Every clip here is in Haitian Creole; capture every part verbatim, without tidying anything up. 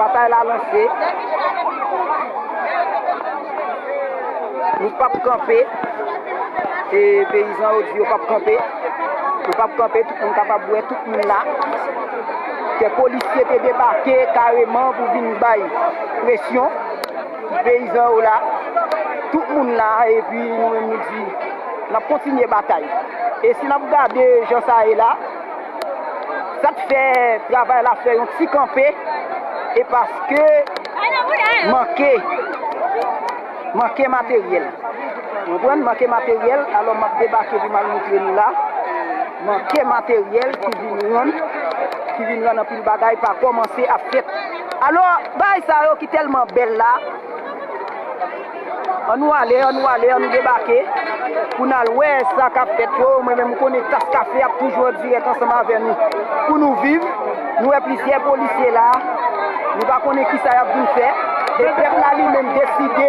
Batay la lanse. Nou p ap kanpe. E peyizan yo di yo p ap kanpe. Yo p ap kanpe, tout moun kapab wè, tout moun la. Kèk polisye te debake kareman pou vin bay presyon. Peyizan yo la, tout moun la, epi nou menm nou di, n ap kontinye batay. E si n ap gade jan sa ye la, sa k fè travay la fè yon ti kanpe, e paske manke, manke materyèl. Ou konprann? Manke materyèl, alò m ap debake pou m al montre nou la. Manke materyèl ki vin rann, ki vin rann anpil bagay pa kòmanse ap fèt. Alò, bagay sa yo ki tèlman bèl la, ann nou ale, ann nou ale, ann nou debake, pou n al wè sa k ap fèt yo. Mwen menm, ou konnen, Tas Kafe ap toujou an dirèk ansanm avè nou, pou nou viv. Nou wè plizyè polisye la, nou pa konnen kisa y ap vin fè. E pèp la li menm deside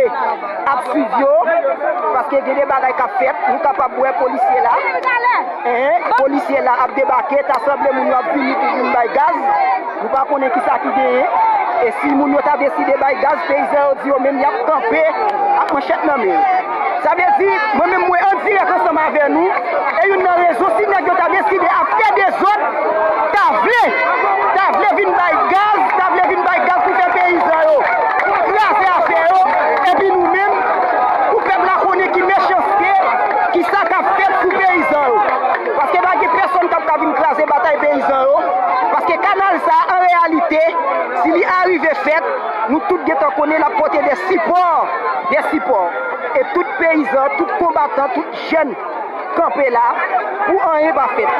ap swiv yo, paske gen de bagay k ap fèt, nou kapab wè polisye la. Enhen, polisye la ap debake, ta sanble moun yo ap vini pou vin bay gaz. Nou pa konnen kisa ki genyen. E si moun yo ta deside bay gaz, peyizan yo di yo menm y ap kanpe ak manchèt nan men yo. Sa vle di, mwen menm mwen an dirèk ansanm avè nou. E youn nan rezon, si nèg yo ta deside ap fè dezòd, ta vle, ta vle vin bay gaz, ta vle vin bay gaz pou fè peyizan yo kraze afè yo. Epi nou menm, pou pèp la konnen ki mechanste, kisa k ap fèt sou peyizan yo. Paske pa gen pèsonn k ap ka vin kraze batay peyizan yo. Paske kanal sa, an reyalite, si li arive fèt, nou tout gentan konnen l ap pote de sipò, de sipò. E tout peyizan, tout konbatan, tout jèn kanpe la pou anyen pa fèt.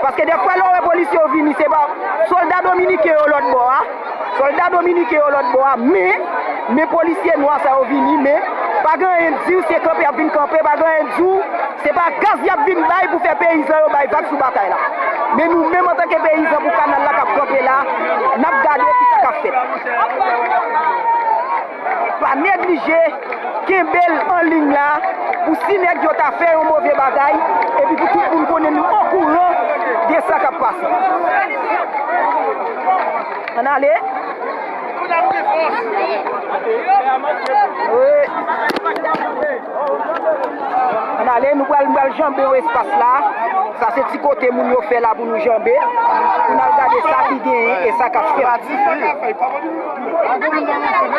Paske dèfwa lè w wè polisye yo vini, se pa sòlda dominiken yo lòt bò a, sòlda dominiken yo lòt bò a, men, men polisye nwa sa yo vini, men pa gen anyen k di w se kanpe y ap vin kanpe, pa gen anyen k di w se pa gaz y ap vin bay pou fè peyizan yo bay vag sou batay la. Men nou menm antanke peyizan pou kanal la k ap kanpe la, n ap gade kisa k ap fèt. Pa neglije, kenbe l an liy la, pou si nèg yo ta fè yon move bagay, epi pou tout moun konnen nou okouran de sa k ap pase. Ann ale. Wi. Ann ale, nou pral, nou pral janbe yon espas la. Sa se ti kote moun yo fè la pou nou janbe. Pou n al gade sa ki genyen e sa k ap fèt.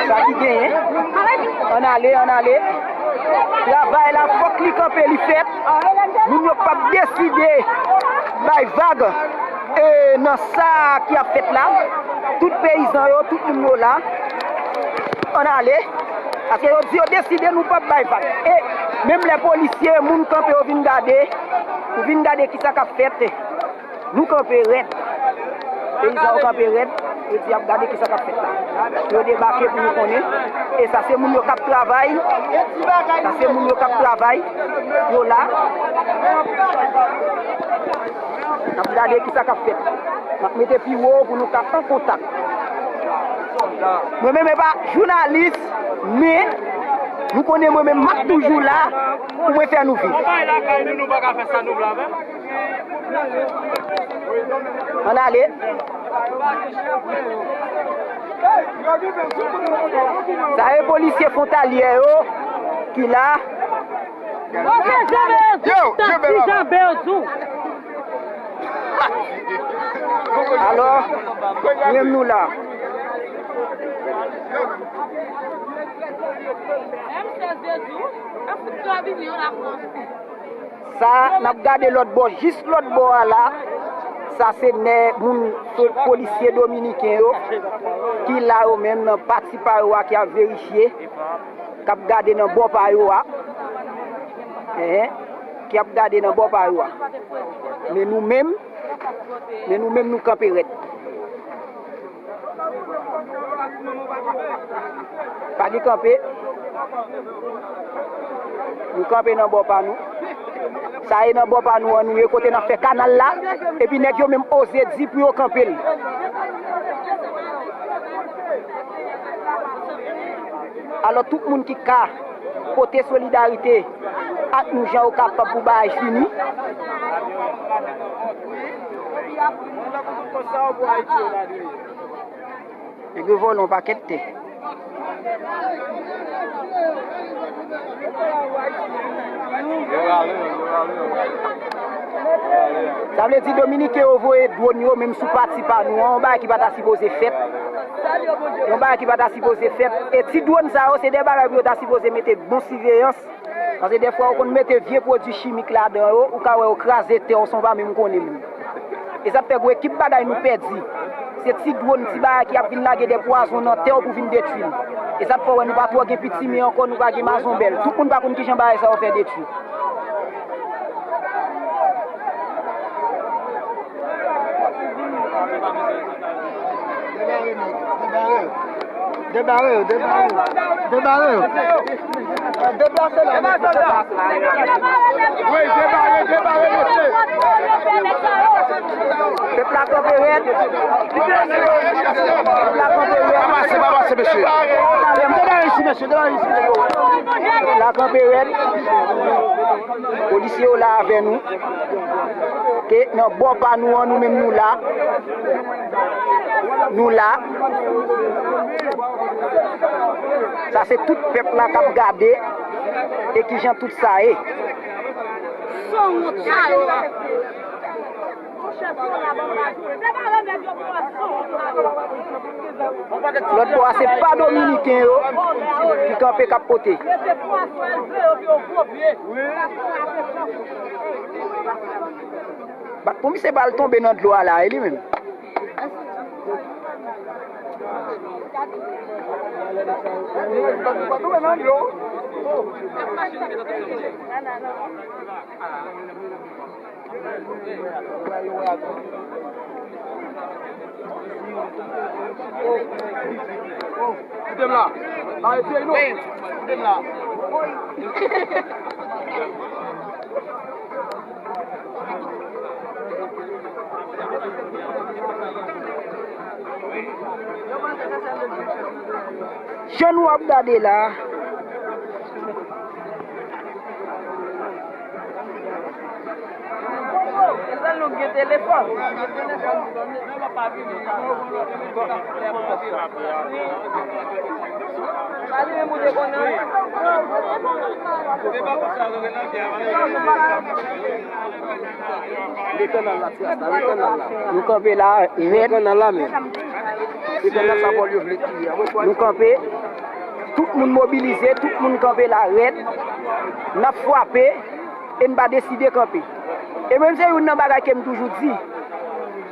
Sa ki genyen. Ann ale, ann ale. Travay la, fòk li kanpe, li fèt. Moun yo p ap deside bay vag, e, nan sa ki ap fèt la. Tout peyizan yo, tout moun yo la. Ann ale. Paske yo di yo deside, nou p ap bay vag. E menm lè polisye, moun kanpe, yo vin gade. Ou vin gade kisa k ap fèt. Nou kanpe rèd. Peyizan yo kanpe rèd. Yo di y ap gade kisa k ap fèt la. Yo debake pou nou konnen. E sa se moun yo k ap travay. Sa se moun yo k ap travay. Yo la. N ap gade kisa k ap fèt. N ap mete pi wo pou nou ka an kontak. Mwen menm e pa jounalis, men nou konnen mwen menm m ap toujou la pou mwen fè nou viv. Anba e lakay nou, nou pa ka fè sa nou vle avè l. Ann ale. Sa e polisye fwontalyè yo ki la. Yo, yo, yo, yo. Alò, menm nou la. Sa, n ap gade lòt bò, jis lòt bò a la. Sa se nè moun, se polisye dominiken yo ki la yo menm nan pati pa yo a ki ap verifye, k ap gade nan bò pa yo a. Enhen, ki ap gade nan bò pa yo a. Men nou menm, men nou menm nou kanpe rèd. Pa gen kanpe. Nou kanpe nan bò pa nou. Sa e nan bò pa nou an nou ye, kote n ap fè kanal la. Epi nèg yo menm oze di pou yo kanpe l. Alò tout moun ki ka pote solidarite ak nou jan yo kapab pou bagay fini. Yo vòlè yon pakèt tè. Sa vle di Dominiken yo voye dwòn yo menm sou pati pa nou an, yon bagay ki pa ta sipoze fèt. Yon bagay ki pa ta sipoze fèt. E ti dwòn sa yo, se de bagay pou yo ta sipoze mete bon siveyans. Paske dèfwa, yo konn mete vye pwodui chimik ladan yo, ou ka wè yo kraze tè w san w pa menm konnen menm. E sa k fè gwo ekip bagay nou pèdi. Se ti dwòn, ti bagay ki ap vin lage de pwazon nan tè w pou vin detwi l. E sa k fè w wè nou pa twò gen pitimi ankò, nou pa gen mazonbèl. Tout moun pa konn kijan bagay sa yo fè detwi. Debare yo, debare yo, debare yo. Debare yo. Deplase la. Wi, debare, debare, mesye. Pèp la kanpe rèd. Pèp la kanpe rèd. Pa pase, pa pase, mesye. Debare isi, mesye, debare isi. Pèp la kanpe rèd. Polisye yo la avè nou. Ke nan bò pa nou an, nou menm nou la. Nou la. Sa se tout pèp la k ap gade e kijan tout sa ye. Sanwont sa yo. Lòt bò a se pa Dominiken yo ki kanpe k ap pote. Ba, pou misye ba l tonbe nan dlo a la, e li menm. Kite m la. Ba, e pye nou. Kite m la. Jan nou ap gade la. Nou kanpe la rèd. Nou kanpe. Tout moun mobilize, tout moun kanpe la rèd. N ap frape e n pa deside kanpe. E menm se youn nan bagay ke m toujou di.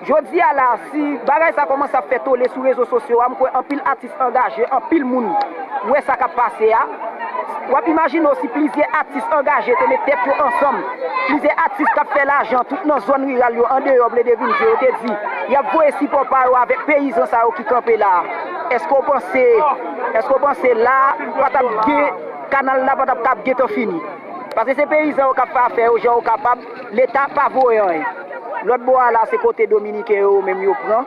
Jodi a la, si bagay sa kòmanse ap fè tole sou rezo sosyo a, m kwè anpil atis angaje, anpil moun wè sa k ap pase a. W ap imajine w si plizyè atis angaje te met tèt yo ansanm, plizyè atis k ap fè lajan tout nan zòn riral yo, andeyò Bledevin, yo te di y ap voye sipò pa yo avèk peyizan sa yo ki kanpe la a. Èske w panse, èske w panse la pa t ap gen, kanal la pa t ap kab gentan fini? Paske se peyizan yo k ap fè afè yo jan yo kapab, Leta pa voye anyen. Lòt bò a la, se kote Dominiken yo menm yo pran,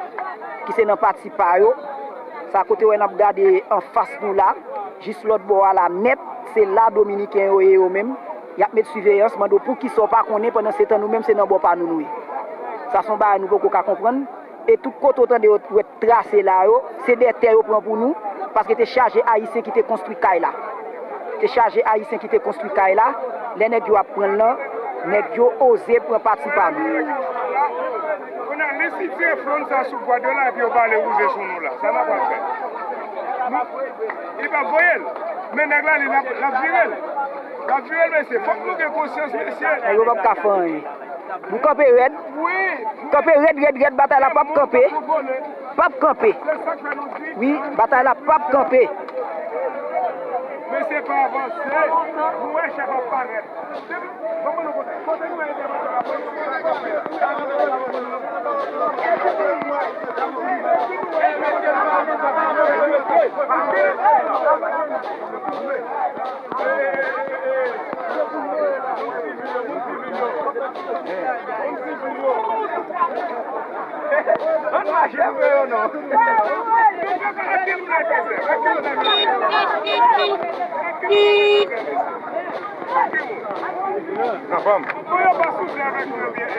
ki se nan pati pa yo. Sa kote w wè n ap gade anfas nou la, jis lòt bò a la nèt, se la Dominiken yo ye yo menm. Y ap met siveyans, mande w poukisa w pa konnen, pandan se tan nou menm se nan bò pa nou nou ye. Sa se yon bagay nou poko ka konprann. E tout kote w tande yo wè trase la yo, se de tè yo pran pou nou, paske te chaje Ayisyen ki te konstwi kay la. Te chaje Ayisyen ki te konstwi kay la, lè nèg yo ap pran l lan, nèg yo oze pran pati pa nou. Kounye a, li sitire flonn sa sou bwa de la, epi yo ba le wouze sou nou la. Sa n ap pral fè? Nou, li p ap voye l. Men nèg la, li, l ap, l ap vire l. L ap vire l, mesye. Fòk nou gen konsyans, mesye. Nèg yo p ap ka fè anyen. Nou kanpe rèd. Kanpe rèd, rèd, rèd. Batay la p ap kanpe. P ap kanpe. Wi, batay la p ap kanpe. Mesye, pa avanse. Nou wè chèf ap parèt. Ann mache vre yo non. Anfòm. Pou yo pa soufle avèk mwen byen.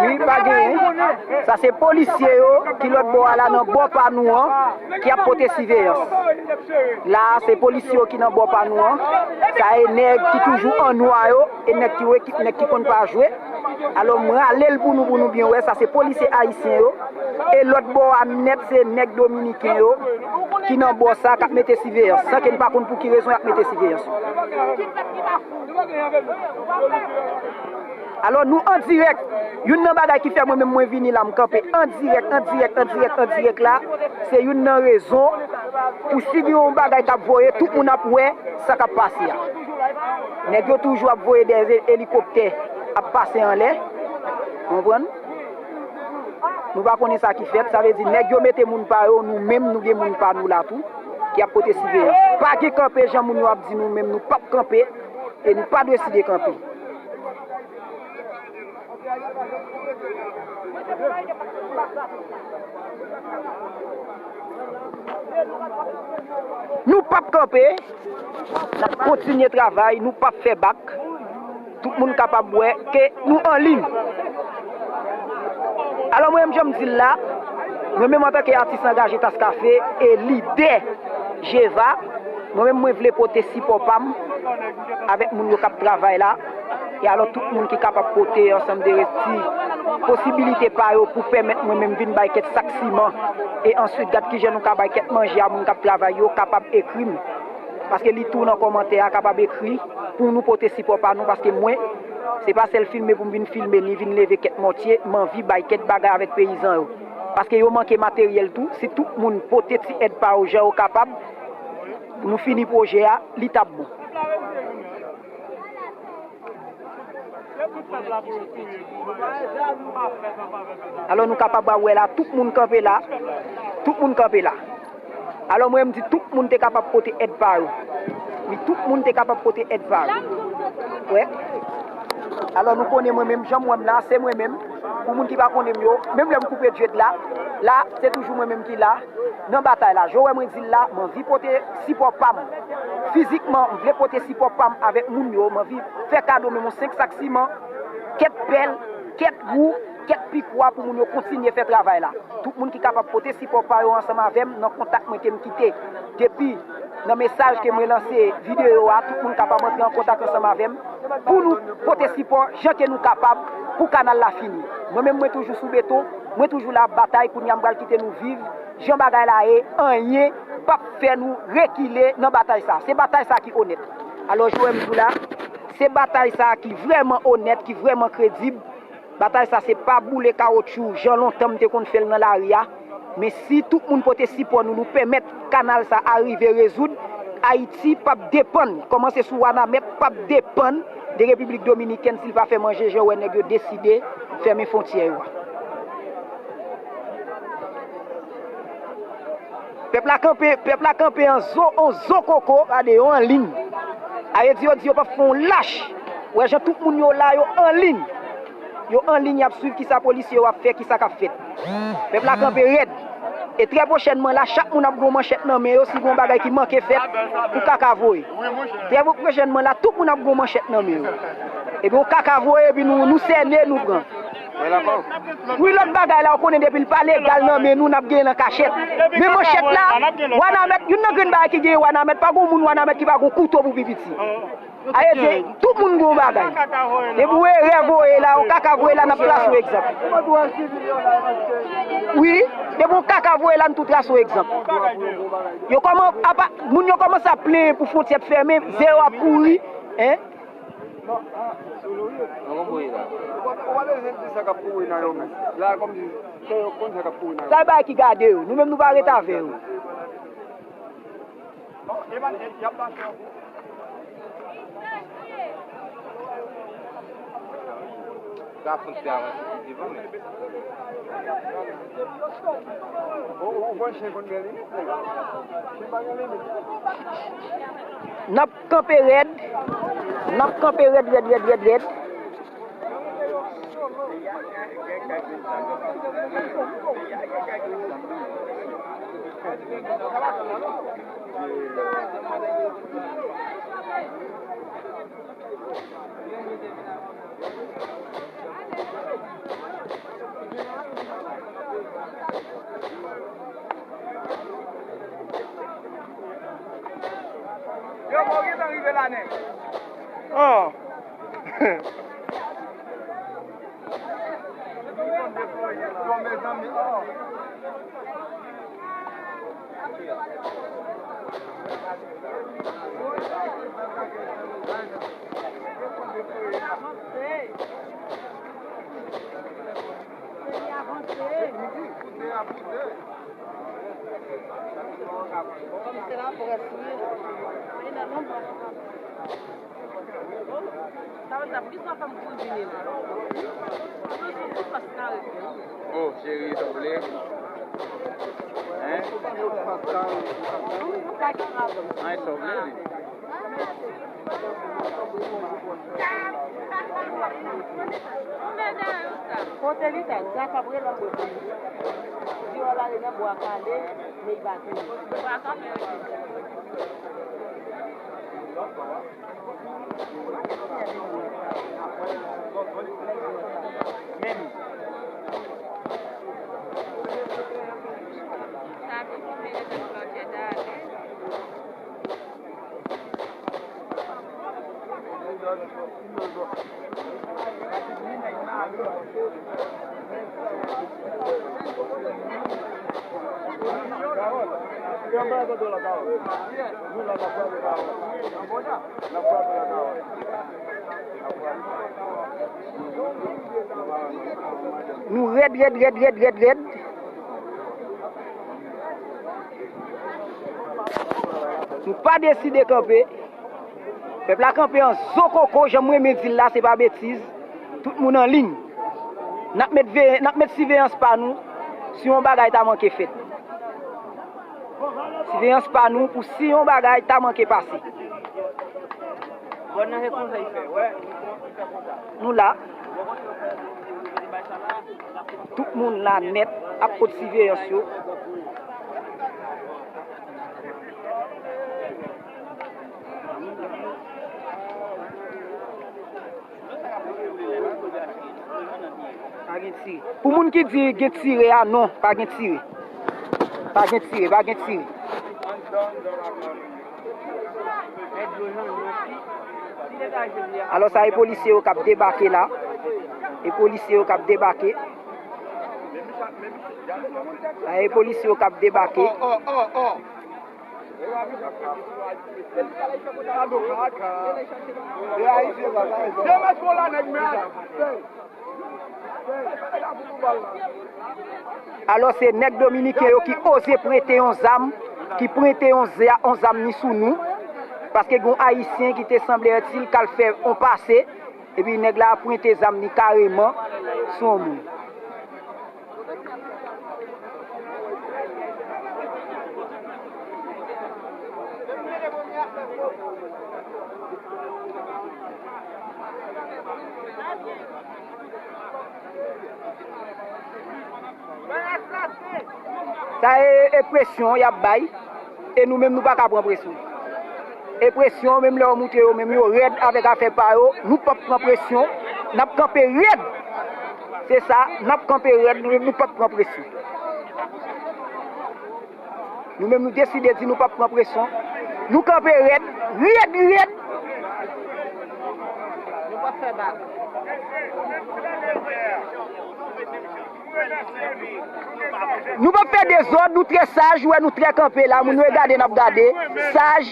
Wi, pa genyen. Sa se polisye yo ki lòt bò a la nan bò pa nou an ki ap pote siveyans. La, se polisye yo ki nan bò pa nou an. Sa e nèg ki toujou an nwa yo, e nèg ki wè, ki, nèg ki konn pa jwe. Alò, m rale l pou nou, pou nou byen wè, sa se polisye ayisyen yo. E lòt bò a nèt, se nèg dominiken yo ki nan bò sa k ap mete siveyans, san ke n pa konn pou ki rezon y ap mete siveyans. Alò, nou an dirèk. Youn nan bagay ki fè mwen menm mwen vini la, m kanpe an dirèk, an dirèk, an dirèk, an dirèk la, se youn nan rezon pou si gen yon bagay k ap voye, tout moun ap wè sa k ap pase a. Nèg yo toujou ap voye dèyè elikoptè ap pase anlè. Konprann? Nou pa konnen sa ki fèt. Sa vle di, nèg yo mete moun pa yo, nou menm, nou gen moun pa nou la tou, ki ap pote siveyans. Pa gen kanpe, jan moun yo ap di nou menm, nou p ap kanpe, e nou pa deside kanpe. Nou p ap kanpe, n ap kontinye travay, nou p ap fè bak. Tout moun kapab wè ke nou anliy. Alò, mwen menm, jan m di l la, mwen menm, antanke atis angaje Taskafe e lidè Jeva, mwen menm, mwen vle pote sipò pa m avèk moun yo k ap travay la. E alò, tout moun ki kapab pote ansanm de ti posibilite pa yo pou pèmèt mwen menm vin bay kèk sak siman. E answit, gad kijan nou ka bay kèk manje a moun k ap travay yo, kapab ekri m. Paske li tou nan kòmantè a, kapab ekri pou nou pote sipò pa nou. Paske mwen, se pa sèl filme pou m vin filme, ni vin leve kèk mòtye, m anvi bay kèk bagay avèk peyizan yo. Paske yo manke materyèl tou. Si tout moun pote ti èd pa yo jan yo kapab, pou nou fini pwojè a, li t ap bon. Alò, nou kapab wè la, tout moun kanpe la. Tout moun kanpe la. Alò, mwen, m di tout moun te kapab pote èd pa yo. Wi, tout moun te kapab pote èd pa yo. Wè. Alò, nou konnen mwen menm, jan m wè m la, se mwen menm. Pou moun ki pa konnen m yo, menm lè m koupe dread la, la, se toujou mwen menm ki la. Nan batay la, jan w wè mwen di l la, m anvi pote sipò pa m. Fizikman, m vle pote sipò pa m avèk moun yo, m anvi fè kado menm yon senk sak siman, kèk pèl, kèk gwou, kèk pikwa pou moun yo kontinye fè travay la. Tout moun ki kapab pote sipò pa yo ansanm avè m nan kontak mwen ke m kite depi nan mesaj ke mwen lanse videyo a, tout moun kapab antre an kontak ansanm avè m pou nou pote sipò jan ke nou kapab pou kanal la fini. Mwen menm, mwen toujou sou beton, mwen toujou la ap batay, kounye a m pral kite nou viv jan bagay la ye, anyen p ap fè nou rekile nan batay sa. Se batay sa ki onèt. Alò, jan w wè m di w la, se batay sa ki vrèman onèt, ki vrèman kredib. Batay sa, se pa boule kawotchou, jan lontan m te konn fè l nan lari a. Men si tout moun pote sipò nou, nou pèmèt kanal sa a rive rezoud, Ayiti p ap depann, kòmanse sou Wanament, p ap depann de Repiblik Dominikèn si l pa fè manje, jan w wè nèg yo deside fèmen fwontyè yo a. Pèp la kanpe, pèp la kanpe an zo, an zo koko, gade yo anliy. Ayiti yo di yo p ap fè yon lach. Ou wè jan tout moun yo la, yo anliy. Yo anliy, y ap swiv kisa polisye yo ap fè, kisa k ap fèt. Pèp la kanpe rèd. E trè pwochènman la, chak moun ap gen yon manchèt nan men yo, si gen yon bagay ki manke fèt, pou kaka voye. Trè pwochènman la, tout moun ap gen yon manchèt nan men yo. Epi yon kaka voye, epi nou, nou sène, nou pran. Wi, lòt bagay la, ou konnen depi l pa legal nan men nou, n ap genyen l an kachèt. Men manchèt la, Wanament, youn nan grenn bagay ki genyen Wanament, pa gen moun Wanament ki pa gen kouto pou pi piti. Ayiti, tout moun gen bagay. Depi w erè voye la, yon kaka voye la, n ap trase w egzanp. Wi, depi yon kaka voye la, n tou trase w egzanp. Yo kòman, apa, moun yo kòmanse ap plenyen pou fwontyè ap fèmen, ze yo ap pouri, en. Ou pa bezwen di sa k ap kouri nan yo menm. La, kòmsi se yo k konn sa k ap kouri nan yo. Sa e bagay ki gade yo. Nou menm, nou pa ret avè yo. Sa fon te avanse pi devan, men. Ou, ou konn chen konn gen limit, nèg. Chen pa gen limit. N ap kanpe rèd. N ap kanpe rèd, rèd, rèd, rèd, rèd. Yo, bon, gentan rive la nèt. Oh. Bon, mezanmi, oh. Avanse. Avanse. Kòm se laprès, wi. Sa vle di, kisa fè m kouri vini la? Toujou tout fas kare. Oh, cheri, sa w vle? Hein? An, sa w vle, li? Kote li ta, sa k ap rele anpil. Di w al ale nan bwa kale, men li pa tounen. Nou rèd, rèd, rèd, rèd, rèd, rèd. Nou pa deside kanpe. Pèp la kanpe an zo koko, jan m renmen di l la, se pa betiz. Tout moun an liy. N ap met veye-, n ap met siveyans pa nou si yon bagay ta manke fèt. Siveyans pa nou pou si yon bagay ta manke pase. Bon, nan se konsa y fè, wè. Nou la. Tout moun la nèt ap pot siveyans yo. Pa gen tire. Pou moun ki di gen tire a, non, pa gen tire. Pa gen tire, pa gen tire. Alò, sa e polisye yo k ap debake la. E polisye yo k ap debake. Sa e polisye yo k ap debake. Alò, se nèg dominiken yo ki oze prete yon zam, ki prete yon za-, yon zam ni sou nou, paske gen yon ayisyen ki te sanblètil k al fè yon pase, epi nèg la prete zam ni kareman sou yon moun. Sa e, e presyon y ap bay. E nou menm, nou pa ka pran presyon. E presyon, menm lè yo moute yo menm, yo rèd avèk afè pa yo, nou p ap pran presyon. N ap kanpe rèd. Se sa, n ap kanpe rèd, nou menm, nou p ap pran presyon. Nou menm, nou deside di nou p ap pran presyon. Nou kanpe rèd, rèd, rèd. Nou p ap fè bak. Nou p ap fè dezòd, nou trè saj, ou wè nou trè kanpe la, moun yo gade n ap gade, saj,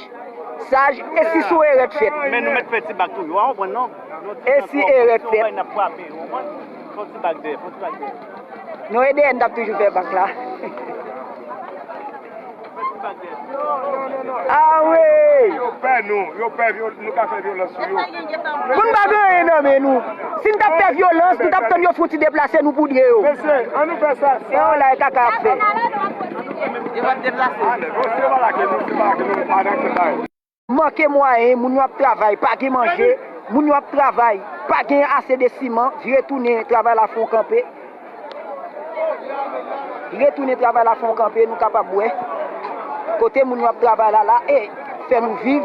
saj, e si sou erè t fèt. Men nou mèt fè ti bak tou, yo, w konprann non? E si erè t fèt. N ap frape, w konprann? Fè ti bak dèyè, fè ti bak dèyè. Non, e dèyè n t ap toujou fè bak la. Fè ti bak dèyè. Ah wi! Yo pè nou, yo pè vyol-, nou ka fè vyolans sou yo. Pou n pa gen anyen nan men nou. Si n t ap fè vyolans, nou t ap tann yo fouti deplase nou poudre yo. Mesye, ann nou fè sa. E yon la e kaka y ap fè. Yo p ap deplase. Manke mwayen, moun yo ap travay, pa gen manje, moun yo ap travay, pa gen ase de siman, vire tounen travay la fè yon kanpe. Retounen travay la fè yon kanpe, nou kapab wè kote moun yo ap travay la la e fè nou viv.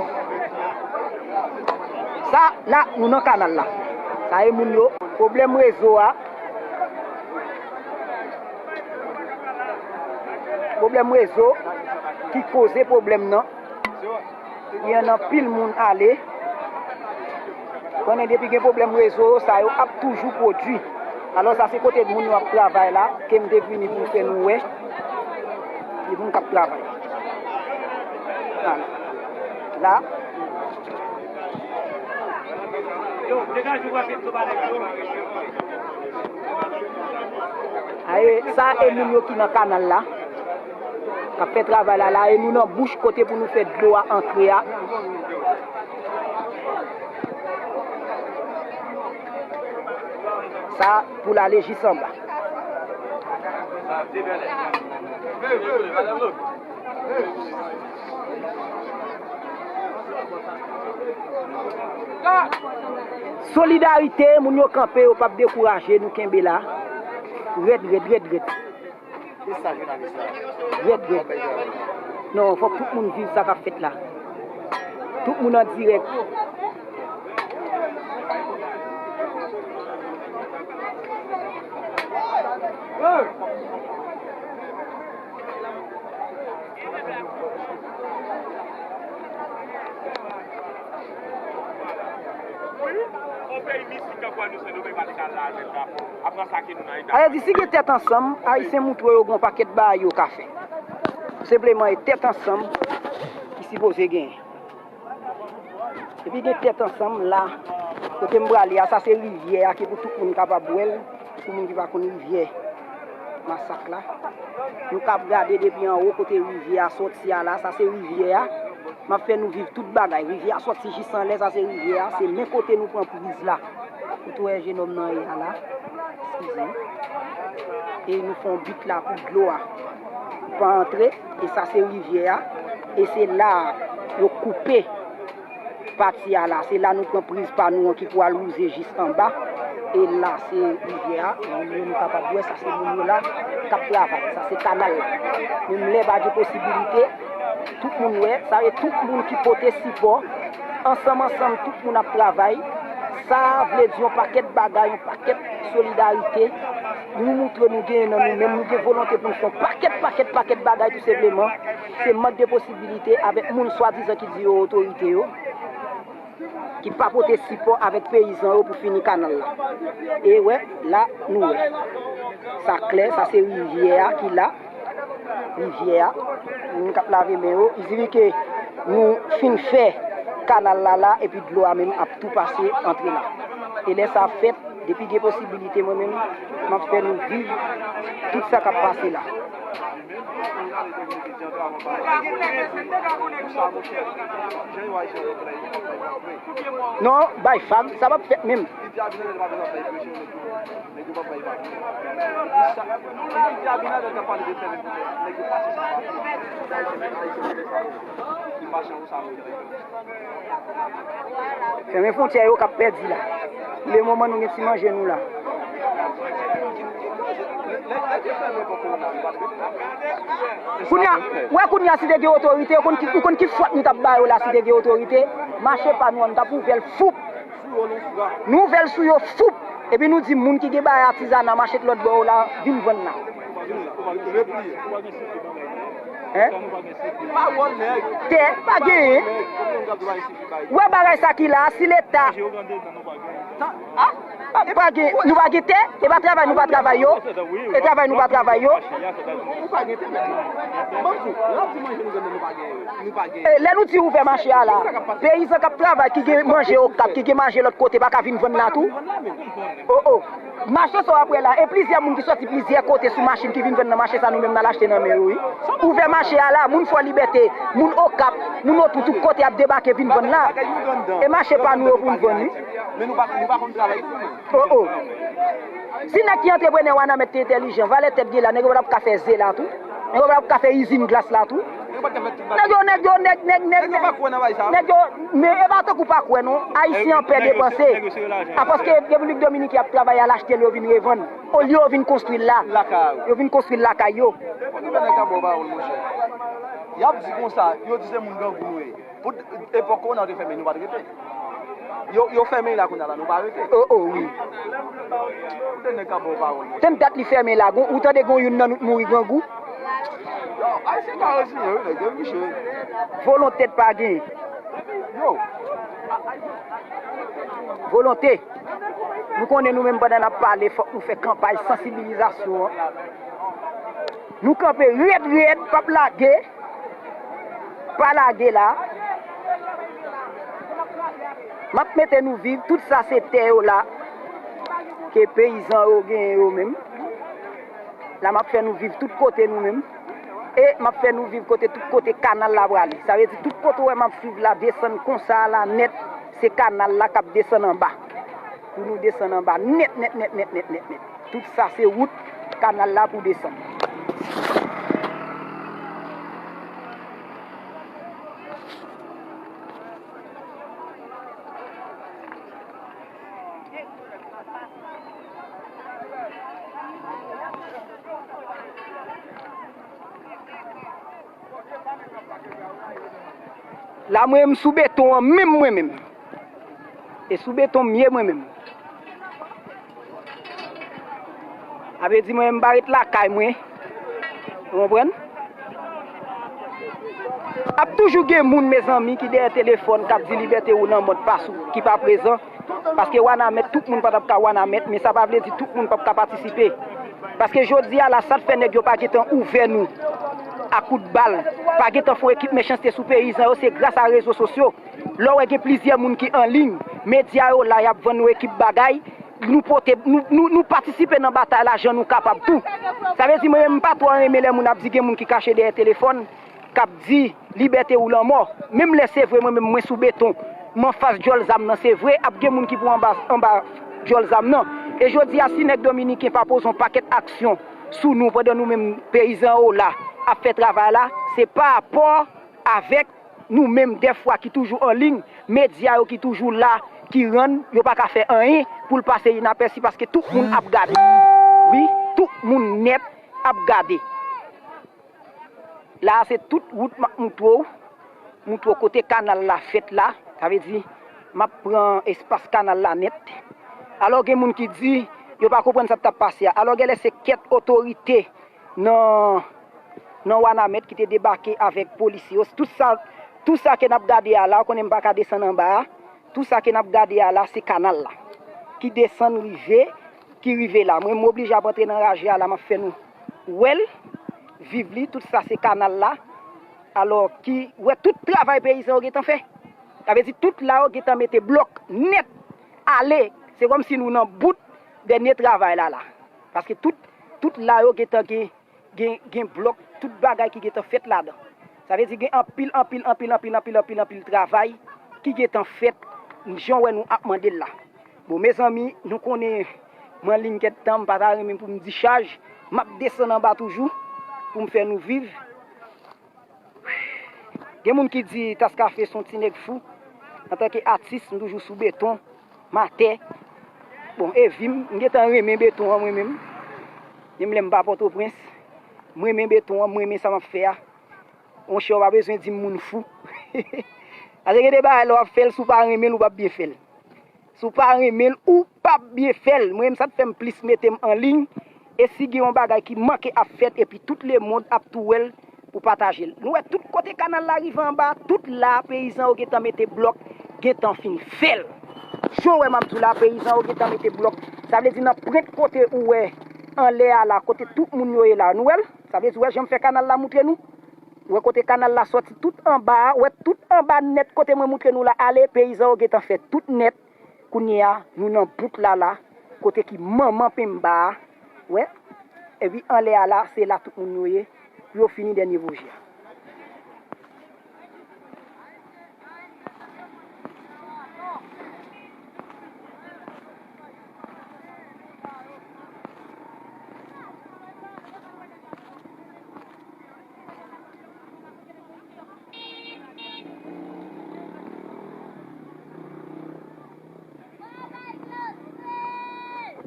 Sa la, nou nan kanal la. Sa e moun yo. Pwoblèm rezo a. Pwoblèm rezo ki koze pwoblèm nan. Gen anpil moun ale. Konnen depi gen pwoblèm rezo, sa yo ap toujou pwodui. Alò, sa se kote moun yo ap travay la, ke m te vini pou m fè nou wè. Gen moun k ap travay. Ala. La. Aye, sa e moun yo ki nan kanal la, k ap fè travay la, la, e nou nan bouch kote pou nou fè dlo a antre a. Sa pou l ale jis anba. Solidarite, moun yo kanpe, yo p ap dekouraje, nou kenbe la. Rèd, rèd, rèd, rèd. Rèd, rèd. Non, fòk tout moun viv sa k ap fèt la. Tout moun an dirèk. Sa vle di, si gen tèt ansanm, Ayisyen montre yo gen yon pakèt bagay yo ka fè. Senpleman, e tèt ansanm ki sipoze genyen. Epi gen tèt ansanm la, kote m prale a, sa se rivyè a ki pou tout moun kapab wè l, pou moun ki pa konn rivyè Masak la. Nou kab gade depi anwo kote rivyè a sòti a la, sa se rivyè a. M ap fè nou viv tout bagay. Rivyè a sòti jis anlè, sa se rivyè a. Se men kote nou pran priz la. Ou tou wè jenòm nan ye a la. Eskize m. E nou fè yon bit la pou dlo a pa antre. E sa se rivyè a. E se la a yo koupe pati a la. Se la nou pran priz pa nou an ki pou al wouze jis anba. E la se rivyè a. Moun yo nou kapab wè sa se moun yo la k ap travay. Sa se kanal la. Menm lè pa gen posibilite, tout moun wè. Sa e tout moun ki pote sipò. Ansanm ansanm tout moun ap travay. Sa vle di yon pakèt bagay, yon pakèt solidarite. Nou montre nou genyen nan nou menm, nou gen volonte pou nou fè yon pakèt, pakèt, pakèt bagay tou senpleman. Se mank de posibilite avèk moun swadizan ki di yo otorite yo, ki pa pote sipò avèk peyizan yo pou fini kanal la. E wè, la, nou wè. Sa klè, sa se rivyè a ki la. Rivyè a, moun k ap lave men yo, i sifi ke nou fin fè kanal la la, epi dlo a menm ap tou pase antre la. E lè sa fèt, depi gen posibilite, mwen menm, m ap fè nou viv tout sa k ap pase la. Non, bay fag, sa p ap fèt menm. Nèg yo p ap bay vag. Sa, Abinader t ap pale de fèmen fwontyè. Nèg yo pase san papye. Ayisyen, Ayisyen, Ayisyen, Ayisyen. Li mache anwo sa, Ameriken. Fèmen fwontyè yo k ap pèdi la. Le moman nou gen ti manje nou la. Nèg, nèg yo fèmen pou kowona, nou pa t rete. Kounye a, wè kounye a si te gen otorite, ou konn ki, ou konn ki fwat nou t ap ba yo la si te gen otorite? Mache pa nou an, nou t ap ouvè l foup. Nou ouvè l sou yo foup. Epi nou di moun ki gen bagay atizana mache lòt bò yo la vin vann la. Hein? Tè, pa genyen. Ou wè bagay sa ki la, si leta. Pa gen, nou pa gen tè, e pa travay nou pa travay yo. E travay nou pa travay yo. E lè nou di ouvè mache a la, peyizan k ap travay, ki gen manje Okap, ki gen manje lòt kote, pa ka vin vann la tou? O, o. Mache sa w ap wè la, e plizyè moun ki sòti plizyè kote sou machin ki vin vann nan mache sa nou menm n al achte nan men yo, wi. Ouvè mache a la, moun Fò Libète, moun Okap, moun otou tout kote ap debake vin vann la. E mache pa nou yo pou n vann, wi. Men nou pa, nou pa konn travay tou, men. O, o. Si nèg ki antreprenè Wanament te entèlijan, valè tèt gen la, nèg yo pa t ap ka fè ze la tou. Nèg yo pa t ap ka fè izin glas la tou. Nèg yo, nèg yo, nèg, nèg, nèg, nèg. Nèg yo, men e pa tankou pa kwè non. Ayisyen an pè depanse. A paske Repiblik Dominik y ap travay al achte l, yo vin revann. Olye yo vin konstwi l la. Yo vin konstwi l lakay yo. Pou ki fè nèg ap ba w pawòl, monchè? Y ap di konsa, yo di se moun grangou nou ye. Pou epòk kowona yo te fèmen, nou pa t rete. Yo, yo fèmen la kounye a la, nou pa rete. O, o, wi. Koute nèg k ap ba w pawòl, monchè. Tann dat li fèmen la, gon, ou tande gon youn nan nou t mouri grangou? Yo, Ayisyen pa reziyen, wi, nèg yo riche. Volonte pa gen. Yo, volonte. Nou konnen nou menm pandan n ap pale, fòk nou fè kanpay sansibilizasyon an. Nou kanpe rèd rèd, p ap lage. Pa lage la. M ap mete nou viv, tout sa se tè yo la. Ke peyizan yo genyen yo menm. La m ap fè nou viv tout kote nou menm. E m ap fè nou viv kote tout kote kanal la prale. Sa vle di tout kote w wè m ap swiv la, desann konsa la nèt, se kanal la k ap desann anba. Pou nou desann anba nèt, nèt, nèt, nèt, nèt, nèt, nèt. Tout sa se wout kanal la pou desann. La mwen m sou beton an menm mwen menm. E sou beton m ye mwen menm. Sa vle di mwen m pa ret lakay mwen. Ou konprann? Ap toujou gen moun, mezanmi, ki dèyè telefòn, k ap di libète ou lanmò pa sou, ki pa prezan. Paske Wanament, tout moun pa t ap ka Wanament, men sa pa vle di tout moun p ap ka patisipe. Paske jodi a la, sa t fè nèg yo pa gentan ouvè nou a kout bal, pa gentan fè yon ekip mechanste sou peyizan yo, se gras a rezo sosyo. Lè w wè gen plizyè moun ki an liy, medya yo la, y ap vann nou ekip bagay, nou pote, nou, nou, nou patisipe nan batay la jan nou kapab tou. Sa vle di mwen menm m pa twò renmen lè moun ap di gen moun ki kache dèyè telefòn, k ap di libète ou lanmò. Menm lè se vre mwen menm mwen sou beton, m anfas djòl zam nan, se vre, ap gen moun ki pou anba, anba djòl zam nan. E jodi a, si nèg dominiken pa poze yon pakèt aksyon sou nou pandan nou menm peyizan yo la ap fè travay la, se pa rapò avèk nou menm dèfwa ki toujou an liy, medya yo ki toujou la, ki rann yo pa ka fè anyen pou l pase inapèsi paske tout moun ap gade. Wi, tout moun nèt ap gade. La a se tout wout m ap moutre w, moutre w kote kanal la fèt la, sa vle di m ap pran espas kanal la nèt. Alò gen moun ki di yo pa konprann sa k t ap pase a. Alò genlè se kèk otorite nan, nan Wanament ki te debake avèk polisye yo. Tout sa, tout sa ke n ap gade a la, ou konnen m pa ka desann anba a. Tout sa ke n ap gade a la, se kanal la ki desann rive, ki rive la. Mwen, m oblije ap antre nan raje a la, m ap fè nou wè l, viv li. Tout sa se kanal la. Alò, ki wè tout travay peyizan yo gentan fè. Sa vle di tout la yo gentan mete blòk nèt ale. Se kòmsi nou nan bout dènye travay la la. Paske tout, tout la yo gentan gen gen, gen blòk, tout bagay ki gentan fèt ladan. Sa vle di gen anpil, anpil, anpil, anpil, anpil, anpil, anpil travay ki gentan fèt, jan w wè nou ap mande l la. Bon, mezanmi, nou konnen m anliy kèk tan, m pa ta renmen pou m dichaj, m ap desann anba toujou pou m fè nou viv. Gen moun ki di Taskafe se yon ti nèg fou. Antanke atis, m toujou sou beton, m atè. Bon, e vi m, m gentan renmen beton an mwen menm. Menm lè m pa Pòtoprens, m renmen beton an, m renmen sa m ap fè a. Monchè, ou pa bezwen di m moun fou. Paske gen de bagay lè w ap fè l, si w pa renmen l, ou p ap byen fè l. Si w pa renmen l, ou p ap byen fè l. Mwen menm, sa k fè m plis mete m an liy. E si gen yon bagay ki manke ap fèt, epi tout lemonn ap tou wè l, ou pataje l. Nou wè tout kote kanal la rive anba, tout la, peyizan yo gentan mete blòk, gentan fin fè l. Jan w wè m ap di w la, peyizan yo gentan mete blòk. Sa vle di nan pwent kote ou wè anlè a la, kote tout moun yo ye la, nou wè l? Sa vle di, w wè jan m fè kanal la moutre nou? Ou wè kote kanal la sòti tout anba a, ou wè tout anba nèt kote mwen moutre nou la ale, peyizan yo gentan fè tout nèt. Kounye a, nou nan bout la la, kote ki manman penmba a, wè. Epi anlè a la, se la tout moun yo ye, pou yo fini dènye pwojè a.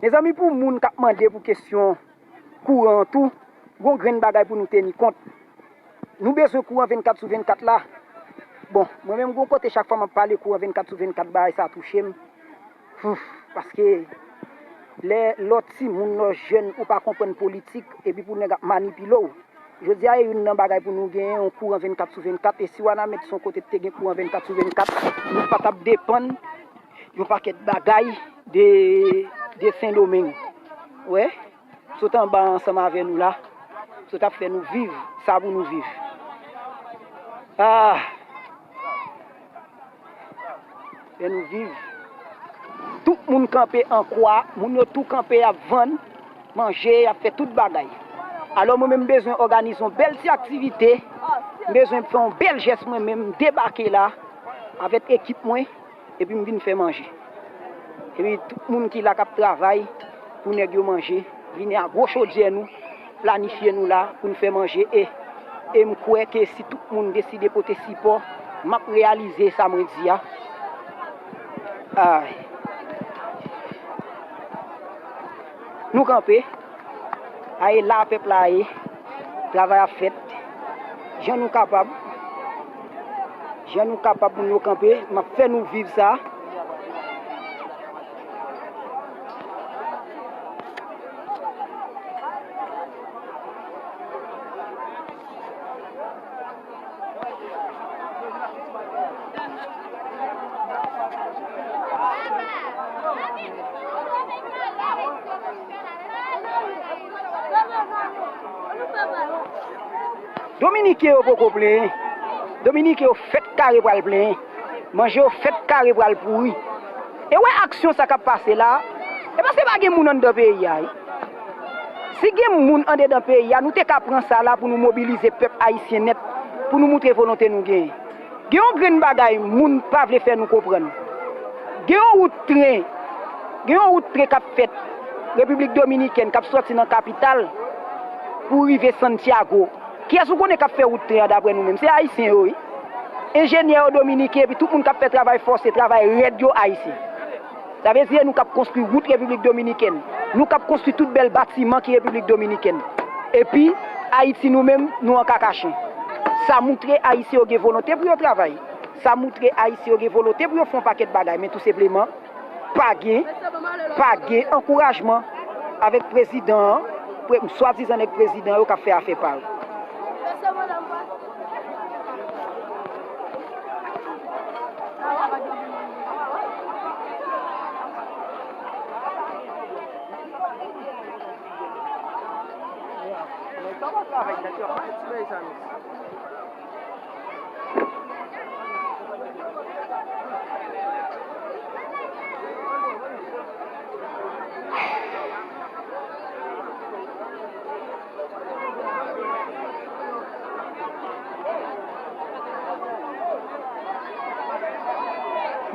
Mezanmi, pou moun k ap mande pou kesyon kouran an tou, gon grenn bagay pou nou teni kont. Nou bezwen kouran vennkat sou vennkat la. Bon, mwen menm gon kote chak fwa m ap pale kouran vennkat sou vennkat, bagay sa touche m. Fouf, paske lè, lè w timoun, lè w jèn, ou pa konprann politik, epi pou nèg ap manipile w. Jodi a, e youn nan bagay pou nou genyen yon kouran vennkat sou vennkat, e si Wanament se yon kote te gen kouran vennkat sou vennkat, nou pa t ap depann yon pakèt bagay de, de Sendomeng. Wè, sot anba ansanm avè nou la, sot ap fè nou viv sa pou nou viv. Ah! Fè nou viv. Tout moun kanpe an kwa, moun yo tou kanpe, y ap vann, manje, y ap fè tout bagay. Alò, mwen menm, m bezwen òganize yon bèl ti aktivite, m bezwen fè yon bèl jès mwen menm, m debake la avèk ekip mwen, epi m vin fè manje. Epi tout moun ki la k ap travay pou nèg yo manje, vini a gwo chodyè nou, planifye nou la pou n fè manje e, e m kwè ke si tout moun deside pote sipò, m ap reyalize sa mwen di a. Ay. Nou kanpe. A e la pèp la ye. Travay ap fèt. Jan nou kapab. Jan nou kapab pou nou kanpe. M ap fè nou viv sa. Dominiken yo poko plenyen. Dominiken yo fèk kare pral plenyen. Manje yo fèk kare pral pouri. E wè aksyon sa k ap pase la, e paske pa gen moun anndan peyi a, wi. Si gen moun andedan peyi a, nou te ka pran sa la pou nou mobilize pèp ayisyen nèt, pou nou moutre volonte nou genyen. Gen yon grenn bagay moun pa vle fè nou konprann. Gen yon wout tren, gen yon wout tren k ap fèt Repiblik Dominikèn, k ap sòti nan kapital pou rive Santiago. Kiyès ou konnen k ap fè wout tren an, daprè nou menm? Se ayisyen yo, wi. Enjenyè yo dominiken, epi tout moun k ap fè travay fòse, travay rèd yo, ayisyen. Sa vle di, e nou k ap konstwi wout Repiblik Dominikèn. Nou k ap konstwi tout bèl batiman ki Repiblik Dominikèn. Epi, Ayiti, nou menm, nou an kakachen. Sa moutre ayisyen yo gen volonte pou yo travay. Sa moutre ayisyen yo gen volonte pou yo fè yon pakèt bagay, men tou senpleman, pa gen, pa gen ankourajman avèk prezidan an, pre-, swadizan nèg prezidan yo k ap fè afè pa yo.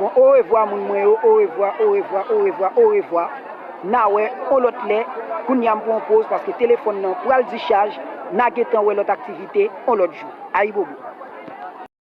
Bon, orevwa moun mwen yo, orevwa, orevwa, orevwa, orevwa. N a wè on lòt lè, kounye a m pran yon poz paske telefòn nan pral dichaj, n a gentan wè lòt aktivite on lòt jou. Ayibobo.